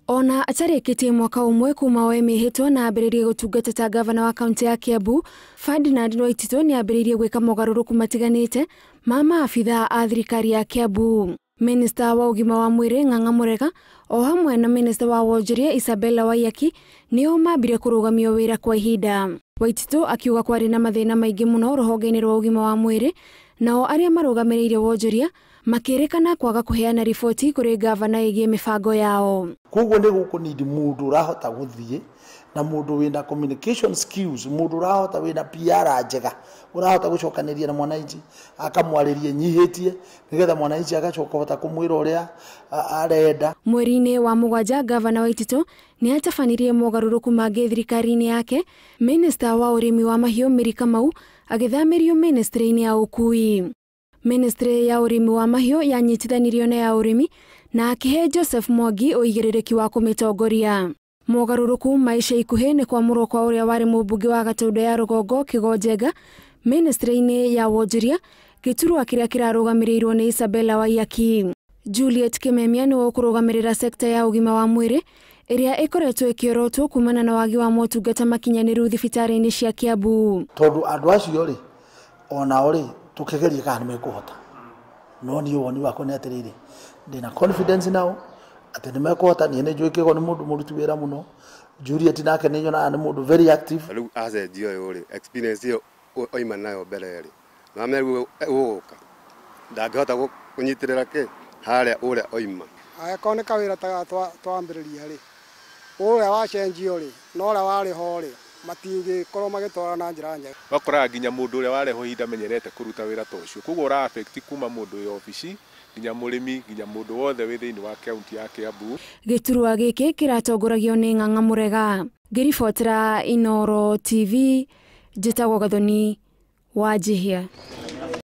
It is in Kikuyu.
Ona atarĩkĩtie mwaka ũmwe kuma oe mĩhĩtwa na ambĩrĩrie gũtungata ta gavana wa kaunti ya Kiambu, Ferdinand Waititu nĩ ambĩrĩirie gwĩka mogarũrũku matiganĩte ma maabithaa a thirikari ya Kiambu. Minista wa ũgima wa mwĩrĩ Ng'ang'a Murega o hamwe na minista wa wonjoria Isabella Waiyaki nĩo mambire kũrũgamio wĩra kwa ihinda. Waititu akiuga kwarĩ na mathĩna maingĩ mũno rũhonge-inĩ rwa ũgima wa mwĩrĩ, nao arĩa marũgamĩrĩire wonjoria makĩrĩkana kwaga kũheana riboti kũrĩ gavana ĩgiĩ mĩbango yao. Koguo nĩ gũkũnidi mũndũ ũrahota gũthiĩ na mũndũ wĩna communication skills, mũndũ ũrahota wĩna PR njega, ũrahota gũcokanĩria na mwananchi akamwarĩria nyihĩtie nĩgetha mwananchi agacoka kũhota kũmwĩra ũrĩa arenda. Mweri-inĩ wa mũgwanja gavana Waititu nĩ atabanirie mogarũrũku mangĩ thirikari-inĩ yake. Minista wa ũrĩmi wa mahiũ Mary Kamau agĩthamĩrio ministry-inĩ ya ũkui. Ministry ya ũrĩmi wa mahiũ yanyitithanirio na ya ũrĩmi na akĩhe Joseph Mwangi ũigĩrĩrĩki wa kũmĩtongoria. Mogarũrũku ma ica ikuhĩ nĩ kwamũrwo kwa ũrĩa warĩ mũmbunge wa Gatũndũ ya Rũgongo Kĩgo Njenga ministry-inĩ ya wonjoria, gĩturwa kĩrĩa kĩrarũgamĩrĩirwo nĩ Isabella Waiyaki. Juliet Kimemia nĩwe ũkũrũgamĩrĩra sekta ya ũgima wa mwĩrĩ ĩrĩa ĩkoretwo ĩkĩorotwo kumana na wagi wa motungata makinyanĩru thibitarĩ-inĩ cia Kiambu. Tondũ andũ acio rĩ onao rĩ tũkĩgerie kana nĩ mekũhota, no niĩ woni wakwa nĩ atĩrĩrĩ, ndĩna confidence nao atĩ nĩ mekũhota. Niĩ nĩ njũĩ Kĩgo nĩ mũndũ mũruti wĩra mũno, Juliet nake nĩ nyonaga nĩ mũndũ very active. Rĩu acenjia ũyũ rĩ, experience ĩyo oima nayo mbere rĩ, na merũ ũgũka ndangĩhota kũnyitĩrĩra kĩ harĩa ũrĩa oima. Angĩkorwo nĩ kawĩra ta twambĩrĩria rĩ, ũrĩa wacenjio rĩ na ũrĩa warĩ ho rĩ matingĩkorwo magĩtwara na njĩra njega. Wakoraga nginya mũndũ ũrĩa warehwo ihinda amenyerete kũruta wĩra ta ũcio, koguo ũra affect kuma mũndũ wĩ obici nginya mũrĩmi nginya mũndũ wothe wĩ thĩinĩ wa kaunti ya Kiambu. Gĩturwa gĩkĩ kĩratongoragio nĩ Ng'ang'a Murega. Ngĩribotera Inooro TV, njĩtagwo Gathoni Wanjihia.